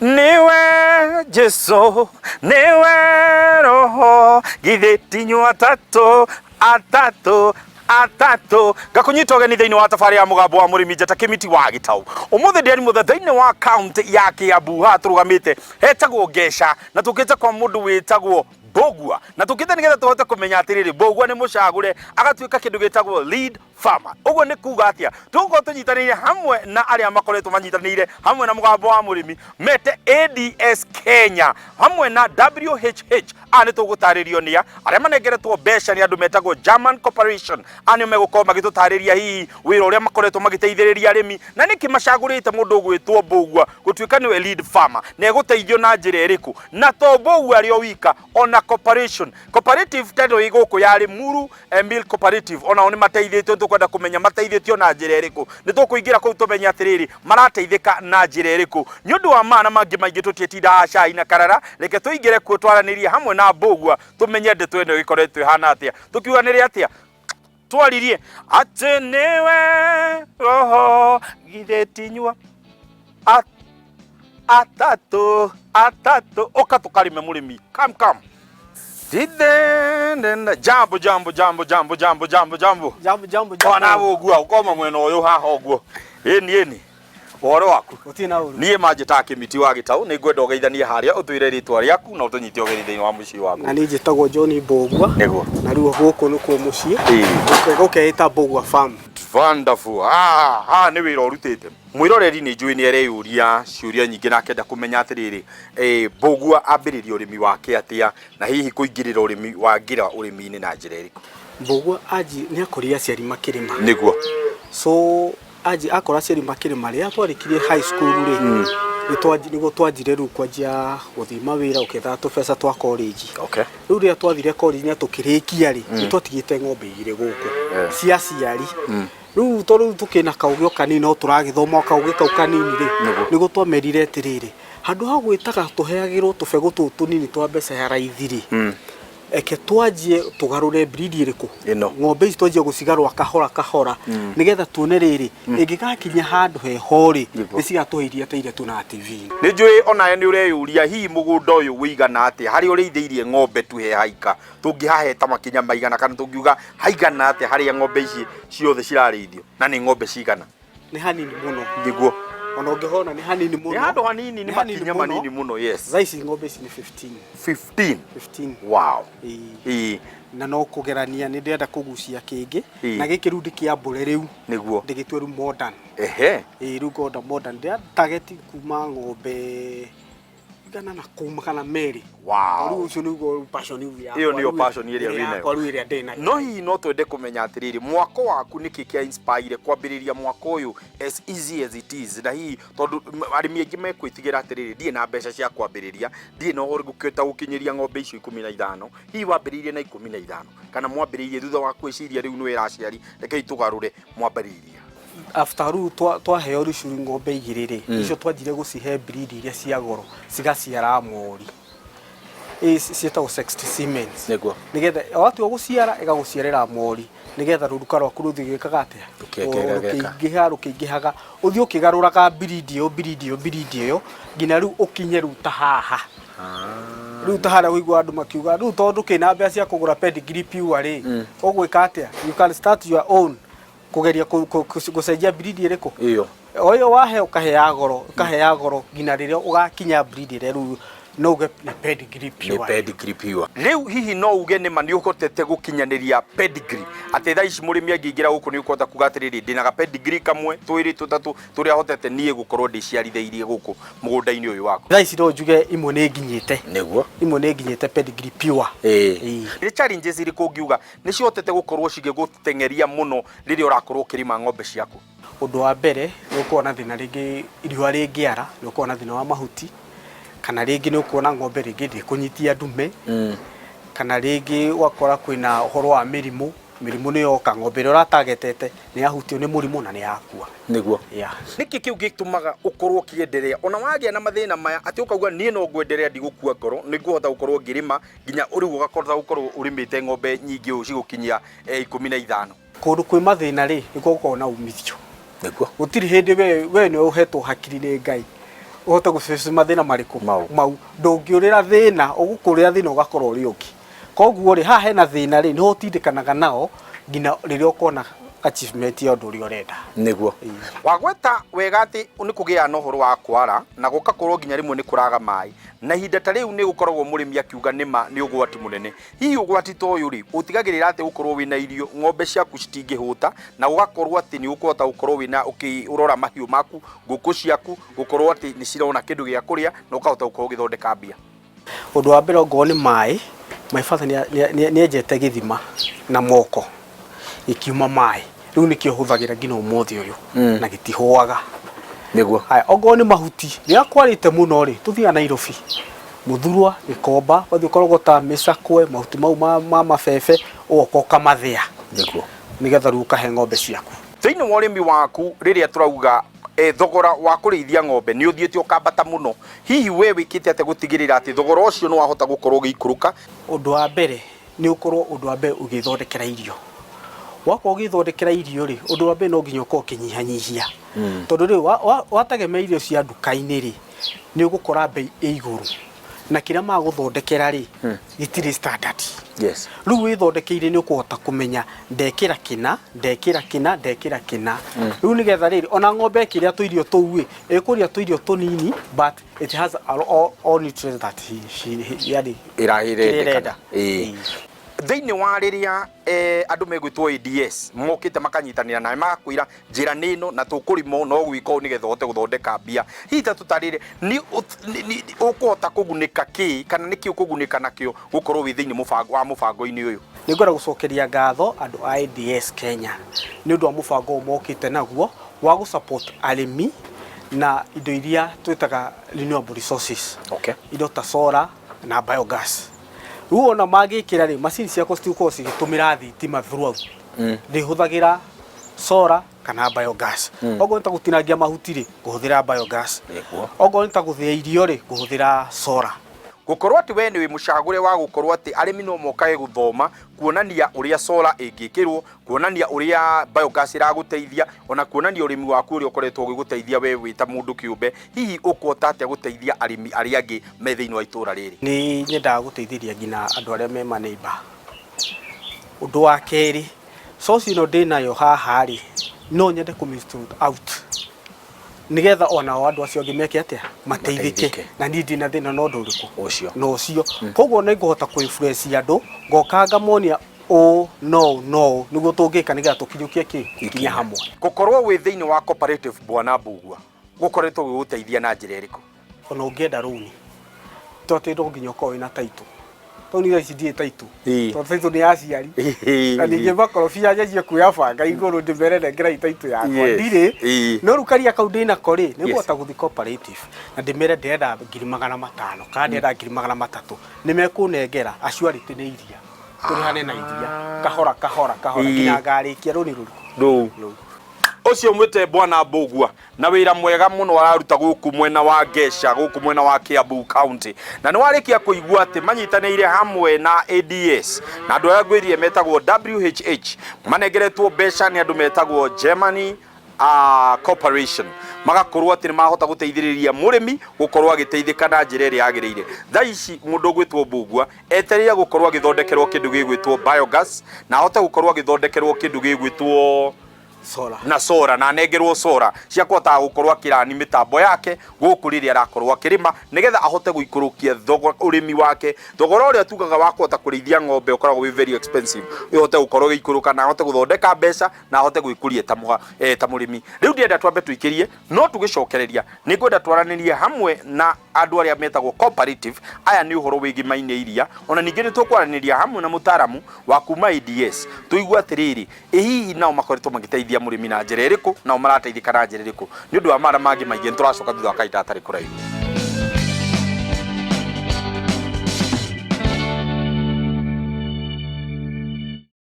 Niwe Jesu, niwe Roho, githĩ tinyu atatũ, atatũ, atatũ. Ngakũnyita ũgeni thĩinĩ wa tabarĩ ya mũgambo wa mũrĩmi njata kĩmiti wa gĩtau. Ũmũthĩ ndĩ arimũ thĩinĩ wa kaunti ya Kiambu, haha tũrũgamĩte hetagwo Ngeca na tũkĩte kwa mũndũ wĩtagwo Mbũgua, na tũkĩte nĩgetha tũhote kũmenya atĩrĩrĩ, Mbũgua nĩ mũcagũre agatuĩka kĩndũ gĩtagwo lead farmer. Ũguo nĩ kuga atĩa? Tũgũkorwo tũnyitanĩire hamwe na arĩa makoretwo manyitanĩire hamwe na mũgambo wa mũrĩmi mete ADS Kenya hamwe na WHH. Aya nĩ tũgũtarĩrio nĩa arĩa manengeretwo mbeca nĩ andũ metagwo German Corporation. Aya nĩo megũkorwo magĩtũtarĩria hihi wĩra ũrĩa makoretwo magĩteithĩrĩria arĩmi na nĩkĩ macagũrĩte mũndũ ũgwĩtwo Mbũgua gũtuĩka nĩwe lead farmer na egũteithio na njĩra ĩrĩkũ, na to Mbũgua arĩ o wika, ona corporation cooperative ta ĩno ĩ gũkũ ya Limuru Milk Cooperative, onao nĩ mateithĩtio. Tũkwenda kũmenya mateithĩtio na njĩra ĩrĩkũ. Nĩ tũkũingĩra kũu tũmenye atĩrĩrĩ, marateithĩka na njĩra ĩrĩkũ. Nĩ ũndũ wa ma na mangĩ maingĩ, tũtiĩtinda haha cai na karara, reke tũingĩre kuo twaranĩrie hamwe na Mbũgua tũmenye ndeto ĩno ĩgĩkoretwo ĩhana atĩa, tũkiuganĩre atĩa, twaririe atĩ nĩwe roho, githĩ tinyua atatũ, atatũ. Ũka tũkarĩme mũrĩmi, come come. Didendenda. Jambo, jambo, jambo, jambo, jambo, jambo, jambo. Jambo, jambo, jambo. Ona ũguo ũkoma mwena ũyũ haha ũguo. Ĩni, ĩni, ũhoro waku? Gũtirĩ na ũru. Niĩ manjĩtaga Kĩmiti wa Gĩtaũ. Nĩ ngwenda ũgeithanie harĩa, ũtwĩre rĩtwa rĩaku na ũtũnyite ũgeni thĩinĩ wa mũciĩ waku. Na niĩ njĩtagwo John Mbũgua. Nĩguo. Na rĩu gũkũ nĩkuo mũciĩ. Ĩĩ. Gũkeĩta Mbũgua Farm. Wonderful. Ah, ah, nĩ wĩra ũrutĩte. Mwĩroreri nĩ njũĩ nĩ areyũria ciũria nyingĩ na akenda kũmenya atĩrĩrĩ, Mbũgua ambĩrĩria ũrĩmi wake atĩa na hihi kũingĩrĩra ũrĩmi wangĩra ũrĩmi-inĩ na njĩra ĩrĩkũ? Mbũgua anji nĩ akorire aciari makĩrĩma. Nĩguo. So anji akora aciari makĩrĩma, rĩrĩa twarĩkirie high school rĩ, nĩguo twanjire rĩu kwanjia gũthiĩ mawĩra ũkĩethaga tũbeca twa college. Rĩu rĩrĩa twathire college na tũkĩrĩkia rĩ, nĩ twatigĩte ng'ombe igĩrĩ gũkũ cia aciari. Rĩu tondũ rĩu tũkĩna kaũgĩ o kanini, no tũragĩthoma o kaũgĩ kau kanini rĩ, nĩguo twamerire atĩrĩrĩ, handũ ha gwĩtaga tũheagĩrwo tũbegũ tũtũ tũnini twa mbeca ya raithi rĩ, eke twanjie tũgarũre breed ĩrĩkũ? Ĩno. Ng'ombe ici twanjie gũcigarũra kahora kahora, nĩgetha tuone rĩrĩ, ĩngĩgakinya handũ heho rĩ, nĩ cigatũhe iria ta iria tuonaga TV-inĩ. Nĩ njũĩ onawe nĩ ũreyũria hihi mũgũnda ũyũ ũigana atĩa harĩa ũrĩithĩirie ng'ombe tu he haika, tũngĩhaheta makinya maigana kana tũngiuga haigana atĩa harĩa ng'ombe ici ciothe cirarĩithio, na nĩ ng'ombe cigana? Nĩ hanini mũno. Nĩguo. Ona ũngĩhona nĩ hanini mũno. Nĩ handũ hanini, nĩ hanini makinya mũno. Manini mũno, yes. Thaa ici ng'ombe ici nĩ 15. 15? 15. Wow. Ĩĩ. Ĩĩ. Na no kũgerania nĩ ndĩrenda kũgucia kĩngĩ. Ĩĩ. Na gĩkĩ rĩu ndĩkĩambũre rĩu. Nĩguo. Ndĩgĩtue rĩu modern. Ehe. Ĩĩ, rĩu ngoda modern, ndĩra target kuma ng'ombe 102. Wow. Rĩu ũcio nĩguo passion rĩu yakwa. Ĩyo nĩyo rĩu passion ĩrĩa ĩrĩa wĩnayo. Yakwa rĩu ĩrĩa ndĩnayo. No hihi no twende kũmenya atĩrĩrĩ, mwako waku nĩkĩ kĩa inspire kwambĩrĩria mwako ũyũ as easy as it is, na hihi tondũ arĩmi aingĩ mekwĩtigĩra atĩrĩrĩ, ndirĩ na mbeca cia kwambĩrĩria, ndirĩ na ũhoro gũkĩhota gũkinyĩria ng'ombe icio 15. Hihi wambĩrĩirie na 15 kana mwambĩrĩirie thutha wa kwĩciria rĩu nĩ wĩra aciari, rekei tũgarũre, mwambĩrĩirie? After rĩu twaheo rĩu ng'ombe igĩrĩ rĩ, icio twanjire gũcihe breed iria cia goro cigaciara mori. Ĩ ciĩtagwo sexed semens. Nĩguo. Nĩgetha watua gũciara ĩgagũciarĩra mori, nĩgetha rũruka rwaku rũthiĩ gĩkaga atĩa? Rũkĩongerereka. Rũkĩingĩha, rũkĩingĩhaga, ũthiĩ ũkĩgarũraga breed ĩyo, breed ĩyo, breed ĩyo, nginya rĩu ũkinye rĩu ta haha. Rĩu ta harĩa ũigua andũ makiuga rĩu tondũ kĩna mbeca cia kũgũra pedigree pure rĩ, ũgwĩka atĩa? You can start your own, kũgeria gũcenjia breed ĩrĩkũ? Ĩyo. O ĩyo wahe, ũkahe goro, ũkahe goro, nginya rĩrĩa ũgakinya breed ĩrĩa rĩu no uge nĩ pedigree Nĩ pure. Pedigree pure. Rĩu hihi no uge nĩ ma nĩ ũhotete gũkinyanĩria pedigree, atĩ thaa ici mũrĩmi angĩingĩra gũkũ nĩ ũkũhota kuga atĩrĩrĩ, ndĩna ga pedigree kamwe, twĩrĩ, tũtatũ tũrĩa hotete niĩ gũkorwo ndĩciarithĩirie gũkũ mũgũnda-inĩ ũyũ waku? Thaa ici no njuge imwe nĩ nginyĩte. Nĩguo. Imwe nĩ nginyĩte pedigree pure. Ĩĩ. Ĩĩ. Nĩ challenges irĩkũ ũngiuga nĩ cihotete gũkorwo cigĩgũteng'eria mũno rĩrĩa ũrakorwo ũkĩrĩma ng'ombe ciaku? Ũndũ wa mbere, nĩ ũkoragwo na thĩna rĩngĩ riũa rĩngĩara, nĩ ũkoragwo na thĩna wa mahuti, kana rĩngĩ nĩ ũkuona ng'ombe rĩngĩ ndĩkũnyitia ndume, kana rĩngĩ ũgakora kwĩna ũhoro wa mĩrimũ, mĩrimũ nĩ yoka, ng'ombe ĩrĩa ũratagetete nĩ yahutio nĩ mũrimũ na nĩ yakua. Nĩguo. Yeah. Nĩkĩ kĩu gĩtũmaga ũkorwo ũkĩenderea ona wagĩa na mathĩna maya, atĩ ũkauga niĩ no ngwenderea, ndigũkua ngoro, nĩ ngũhota gũkorwo ngĩrĩma nginya rĩu ũgakota gũkorwo ũrĩmĩte ng'ombe nyingĩ ũũ cigũkinyia 15? Kũndũ kwĩ mathĩna rĩ, nĩkuo gũkoragwo na umithio. Nĩguo. Gũtirĩ hĩndĩ we nĩwe ũhetwo hakiri nĩ Ngai. Ũhote gũ face mathĩna marĩkũ? Mau. Mau. Ndũngĩũrĩra thĩna, ũgũkũrĩra thĩna ũgakora ũrĩa ũngĩ. Koguo rĩ, haha hena thĩna rĩ, nĩho ũtindĩkanaga nao nginya rĩrĩa ũkona achievement ya ũndũ ũrĩa ũrenda. Nĩguo wagweta wega atĩ nĩ kũgĩaga na ũhoro wa kwara na gũgakorwo nginya rĩmwe nĩ kũraga maĩ, na ihinda ta rĩu nĩ gũkoragwo mũrĩmi akiuga nĩma nĩ ũgwati mũnene. Hihi ũgwati ta ũyũ rĩ, ũtigagĩrĩra atĩ gũkorwo wĩna irio, ng'ombe ciaku citingĩhũta, na gũgakorwo atĩ nĩ ũkũhota gũkorwo wĩna ũkĩrora mahiũ maku, ngũkũ ciaku, gũkorwo atĩ nĩ cirona kĩndũ gĩa kũrĩa na ũkahota gũkorwo ũgĩthondeka mbia? Ũndũ wa mbere ongorwo nĩ maĩ, my father nĩ enjete gĩthima na moko gĩkiuma maĩ, rĩu nĩkĩo hũthagĩra nginya ũmũthĩ ũyũ na gĩtihũaga. Nĩguo. Haya, ongorwo nĩ mahuti, rĩrĩa kwarĩte mũno rĩ, tũthiaga Nairobi, Mũthurwa, Gĩkomba, ũgathiĩ ũkarogota mĩcakwe, mahuti mau ma mabebe, ũgoka ũkamathĩa. Nĩguo. Nĩgetha rĩu ũkahe ng'ombe ciaku. Thĩinĩ wa ũrĩmi waku rĩrĩa tũrauga thogora wa kũrĩithia ng'ombe nĩ ũthiĩte ũkambata mũno, hihi we wĩkĩte atĩa gũtigĩrĩra atĩ thogora ũcio nĩ wahota gũkorwo ũgĩikũrũka? Ũndũ wa mbere nĩ ũkorwo ũndũ wa mbere ũgĩthondekera irio. Wakorwo ũgĩthondekera irio rĩ, ũndũ wa mbere no nginya ũkorwo ũkĩnyihanyihia. Tondũ rĩu wategemea irio cia nduka-inĩ rĩ, nĩ ũgũkora mbei ĩ igũrũ. Na kĩrĩa magũthondekera rĩ, gĩtirĩ standard. Yes. Rĩu wĩthondekeire nĩ ũkũhota kũmenya ndekĩra kĩna, ndekĩra kĩna, ndekĩra kĩna. Rĩu nĩgetha rĩrĩ, ona ng'ombe ĩkĩrĩa tũirio tũu ĩ, ĩkũrĩa tũirio tũnini but it has all nutrients that he, yani, Kĩrĩa kĩrĩa ĩrenda. Ĩĩ. Thĩinĩ wa rĩrĩa andũ megwĩtwo ADS mokĩte makanyitanĩra nawe magakwĩra njĩra nĩ ĩno na tũkũrĩma ũũ na ũgwĩka ũũ nĩgetha ũhote gũthondeka mbia, hihi ta tũtarĩre nĩ ũkũhota kũgunĩka kĩ kana nĩkĩ ũkũgunĩka nakĩo gũkorwo wĩ thĩinĩ mũbango wa mũbango-inĩ ũyũ? Nĩ ngwenda gũcokeria ngatho andũ a ADS Kenya nĩ ũndũ wa mũbango ũyũ mokĩte naguo wa gũ support arĩmi na indo iria twĩtaga renewable resources. Indo ta solar na biogas. Rĩu ona mangĩkĩra rĩ, macini ciakwa citigũkorwo cigĩtũmĩra thitima throughout. Ndĩhũthagĩra solar kana biogas. Okorwo nĩ ta gũtinangia mahuti rĩ, ngũhũthĩra biogas. Okorwo nĩ ta gũthĩa irio rĩ, ngũhũthĩra solar. Gũkorwo atĩ we nĩ wĩ mũcagũre wa gũkorwo atĩ arĩmi no mokage gũthoma, kuonania ũrĩa solar ĩngĩkĩrwo, kuonania ũrĩa biogas ĩragũteithia, ona kuonania ũrĩmi waku ũrĩa ũkoretwo ũgĩgũteithia we wĩ ta mũndũ kĩũmbe, hihi ũkũhota atĩa gũteithia arĩmi arĩa angĩ me thĩinĩ wa itũra rĩrĩ? Nĩ nyendaga gũteithĩrĩria nginya andũ arĩa me maneighbour. Ũndũ wa kerĩ, source ĩno ndĩnayo haha rĩ, no nyende kũmĩ out nĩgetha onao andũ acio angĩ meke atĩa, mateithĩke. Mateithĩke. Na niĩ ndina thĩna na ũndũ ũrĩkũ? Ũcio. Na ũcio. Koguo nĩ ngũhota kũ influence andũ, ngoka ngamonia ũũ no ũũ no ũũ nĩguo tũngĩka nĩgetha tũkinyũkie kĩ ikinya hamwe. Gũkorwo wĩ thĩinĩ wa cooperative Bwana Mbugua gũkoretwo gũgũteithia na njĩra ĩrĩkũ? Ona ũngĩenda rũni, to atĩ no nginya ũkorwo wĩna title. Tondũ niĩ thaa ici ndirĩ title. Tondũ title nĩ ya aciari. Na ningĩ makorobia nyanjie kuoya banga igũrũ ndĩmere nengerai title yakwa. Ndirĩ. No rĩu karia kau ndĩnako rĩ, nĩ ngũhota gũthiĩ cooperative na ndĩmere ndĩrenda 500,000 kana ndĩrenda 300,000. Nĩ mekũnengera a surety nĩ iria. Tũrĩhane na iria. Kahora kahora kahora nginya ngarĩkia rũni rũrĩkũ? Rũu. Rũu. Ũcio mwĩte Bwana Mbugua na wĩra mwega mũno araruta gũkũ mwena wa Ngeca, gũkũ mwena wa Kiambu County. Na nĩ warĩkia kũigua atĩ manyitanĩire hamwe na ADS na andũ arĩa ngwĩrire metagwo WHH, manengeretwo mbeca nĩ andũ metagwo Germany Corporation, magakorwo atĩ nĩ mahota gũteithĩrĩria mũrĩmi gũkorwo agĩteithĩka na njĩra ĩrĩa yagĩrĩire. Thaa ici mũndũ ũgwĩtwo Mbugua etereire gũkorwo agĩthondekerwo kĩndũ gĩgwĩtwo biogas na ahote gũkorwo agĩthondekerwo kĩndũ gĩgwĩtwo Solar. Na solar, na anengerwo solar cia kũhotaga gũkorwo akĩrani mĩtambo yake gũkũ rĩrĩa arakorwo akĩrĩma nĩgetha ahote gũikũrũkia ũrĩmi wake. Thogora ũrĩa tugaga wa kũhota kũrĩithia ng'ombe ũkoragwo wĩ very expensive, ĩhote gũkorwo ĩgĩikũrũka na ahote gũthondeka mbeca na ahote gwĩkũria ta mũrĩmi. Rĩu ndĩrenda twambe tũikĩrie, no tũgĩcokereria nĩ ngwenda twaranĩrie hamwe na andũ arĩa metagwo cooperative. Aya nĩ ũhoro wĩgimaine iria, ona ningĩ nĩ tũkwaranĩria hamwe na mũtaramu wa kuma ADS tũigue atĩrĩrĩ, ĩ hihi nao makoretwo magĩteithia mũrĩmi na njĩra ĩrĩkũ, nao marateithĩka na njĩra ĩrĩkũ. Nĩ ũndũ wa mara mangĩ maingĩ nĩ tũracoka thutha wa kahinda gatarĩ kũraihu.